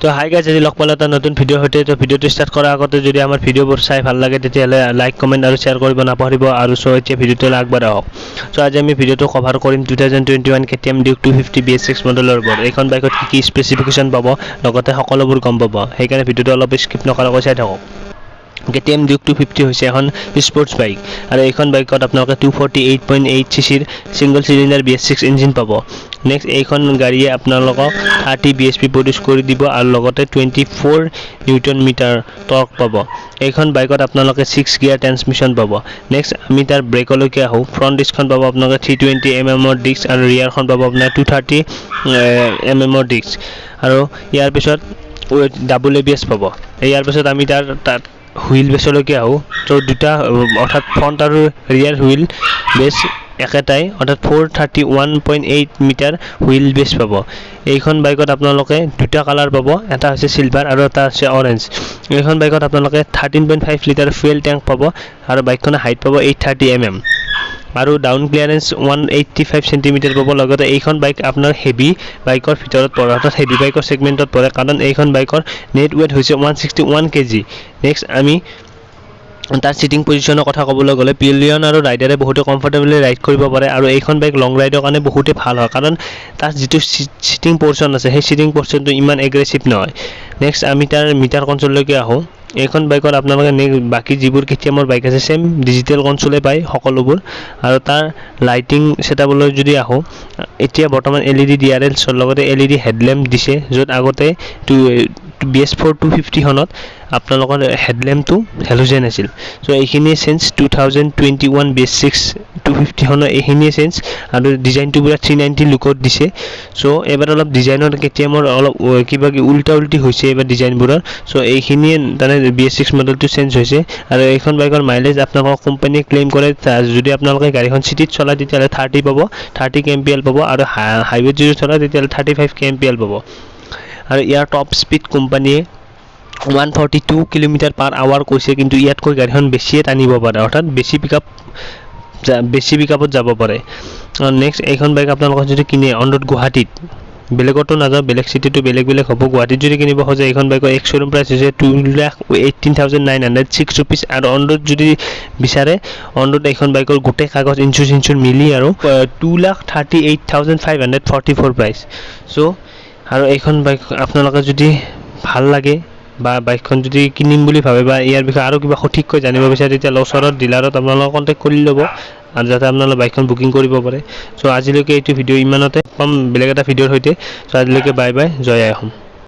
তো hi guys, আজি লগ পালোঁ এটা নতুন ভিডিঅ'ৰ সৈতে। তো ভিডিঅ'টো ষ্টাৰ্ট কৰাৰ আগতে যদি আমাৰ ভিডিঅ'বোৰ চাই ভাল লাগে, তেতিয়াহ'লে লাইক, কমেণ্ট আৰু শ্বেয়াৰ কৰিব নাপাহৰিব। আৰু চ' এতিয়া ভিডিঅ'টোলৈ আগবাঢ়া হওক। চ' আজি আমি ভিডিঅ'টো কভাৰ কৰিম 2021 KTM Duke 250 BS6 মডেলৰ ওপৰত। এইখন বাইকত কি কি স্পেচিফিকেশ্যন পাব, লগতে সকলোবোৰ গম পাব। সেইকাৰণে ভিডিঅ'টো অলপ স্কিপ নকৰাকৈ চাই থাকক। কে টি এম ডিউক 250 হৈছে এখন স্পৰ্টছ বাইক আৰু এইখন বাইকত আপোনালোকে 248.8 চি চিৰ ছিংগল চিলিণ্ডাৰ BS6 engine পাব। নেক্সট, এইখন গাড়ীয়ে আপোনালোকক 30 বিএইচপি প্ৰডিউচ কৰি দিব আৰু লগতে 24 নিউটন মিটাৰ টৰ্ক পাব। এইখন বাইকত আপোনালোকে 6 গিয়াৰ ট্ৰেন্সমিশ্যন পাব। নেক্সট আমি তাৰ ব্ৰেকলৈকে আহোঁ। ফ্ৰণ্ট ডিস্কখন পাব আপোনালোকে 320 এম এমৰ ডিস্ক আৰু ৰিয়াৰখন পাব আপোনাৰ 230 এম এমৰ ডিস্ক আৰু ইয়াৰ পিছত ডাবল এবিএছ পাব। ইয়াৰ পিছত আমি তাৰ তাত হুইল বেছলৈকে আহোঁ। ত' দুটা, অৰ্থাৎ ফ্ৰণ্ট আৰু ৰিয়াৰ হুইল বেছ একেটাই, অৰ্থাৎ 431.8 মিটাৰ হুইল বেছ পাব। এইখন বাইকত আপোনালোকে দুটা কালাৰ পাব, এটা হৈছে চিলভাৰ আৰু এটা হৈছে অৰেঞ্জ। এইখন বাইকত আপোনালোকে 13.5 লিটাৰ ফুৱেল টেংক পাব আৰু বাইকখনৰ হাইট পাব 830 এম এম আৰু ডাউন ক্লিয়াৰেঞ্চ 185 চেণ্টিমিটাৰ পাব। লগতে এইখন বাইক আপোনাৰ হেভি বাইকৰ ভিতৰত পৰে, অৰ্থাৎ হেভি বাইকৰ ছেগমেণ্টত পৰে, কাৰণ এইখন বাইকৰ নেট ৱেট হৈছে 161 কেজি। নেক্সট আমি তাৰ চিটিং পজিশ্যনৰ কথা ক'বলৈ গ'লে, পিলিয়ন আৰু ৰাইডাৰে বহুতে কমফৰ্টেবলি ৰাইড কৰিব পাৰে আৰু এইখন বাইক লং ৰাইডৰ কাৰণে বহুতেই ভাল হয়, কাৰণ তাৰ যিটো চিটিং পৰ্চন আছে, সেই চিটিং পৰ্চনটো ইমান এগ্ৰেছিভ নহয়। নেক্সট আমি তাৰ মিটাৰ কনচললৈকে আহোঁ। এইখন বাইকত আপোনালোকে নেক্সট বাকী যিবোৰ কেটিএমৰ বাইক আছে, ছেম ডিজিটেল কনচলে পায় সকলোবোৰ। আৰু তাৰ লাইটিং ছেটআপলৈ যদি আহোঁ, এতিয়া বৰ্তমান এলইডি ডিআৰএলছৰ লগতে এলইডি হেডলেম্প দিছে, য'ত আগতে বিএছ ফ'ৰ 250খনত আপোনালোকৰ হেডলেম্পটো হেলোজেন আছিল। চ' এইখিনিয়ে চেঞ্জ। 2021 বিএছ6 250খনৰ এইখিনিয়ে চেঞ্জ আৰু ডিজাইনটো পূৰা 390 লুকত দিছে। চ' এইবাৰ অলপ ডিজাইনত কেটিএমৰ অলপ কিবা কিবি উল্টা উল্টি হৈছে এইবাৰ ডিজাইনবোৰৰ। চ' এইখিনিয়ে তাৰমানে বিএছ6 মডেলটো চেঞ্জ হৈছে। আৰু এইখন বাইকৰ মাইলেজ আপোনালোকক কোম্পানীয়ে ক্লেইম কৰে, যদি আপোনালোকে গাড়ীখন চিটিত চলায়, তেতিয়াহ'লে 30 পাব, 30 কেএমপিএল পাব আৰু হাইৱেত যদি চলায়, তেতিয়াহ'লে 35 কেএমপিএল পাব। আৰু ইয়াৰ টপ স্পীড কোম্পানীয়ে 142 কিলোমিটাৰ পাৰ আৱাৰ কৈছে, কিন্তু ইয়াতকৈ গাড়ীখন বেছিয়ে টানিব পাৰে, অৰ্থাৎ বেছি পিক আপত যাব পাৰে। নেক্সট, এইখন বাইক আপোনালোকে যদি কিনে অন ৰোড গুৱাহাটীত, বেলেগতো নাযাওঁ, বেলেগ চিটিতো বেলেগ বেলেগ হ'ব, গুৱাহাটীত যদি কিনিব খোজে, এইখন বাইকৰ এক্স শ্ব'ৰুম প্ৰাইচ হৈছে ₹2,18,906 আৰু অন ৰোড যদি বিচাৰে, অন ৰোড এইখন বাইকৰ গোটেই কাগজ ইঞ্চুৰেঞ্চ ইঞ্চুৰ মিলি আৰু 2,38,544 প্ৰাইচ। চ' আৰু এইখন বাইক আপোনালোকে যদি ভাল লাগে বা বাইকখন যদি কিনিম বুলি ভাবে বা ইয়াৰ বিষয়ে আৰু কিবা সঠিককৈ জানিব বিচাৰে, তেতিয়াহ'লে ওচৰত ডিলাৰত আপোনালোকে কণ্টেক্ট কৰি ল'ব আৰু যাতে আপোনালোকে বাইকখন বুকিং কৰিব পাৰে। চ' আজিলৈকে এইটো ভিডিঅ' ইমানতে। পাম বেলেগ এটা ভিডিঅ'ৰ সৈতে। চ' আজিলৈকে বাই বাই, জয় আই অসম।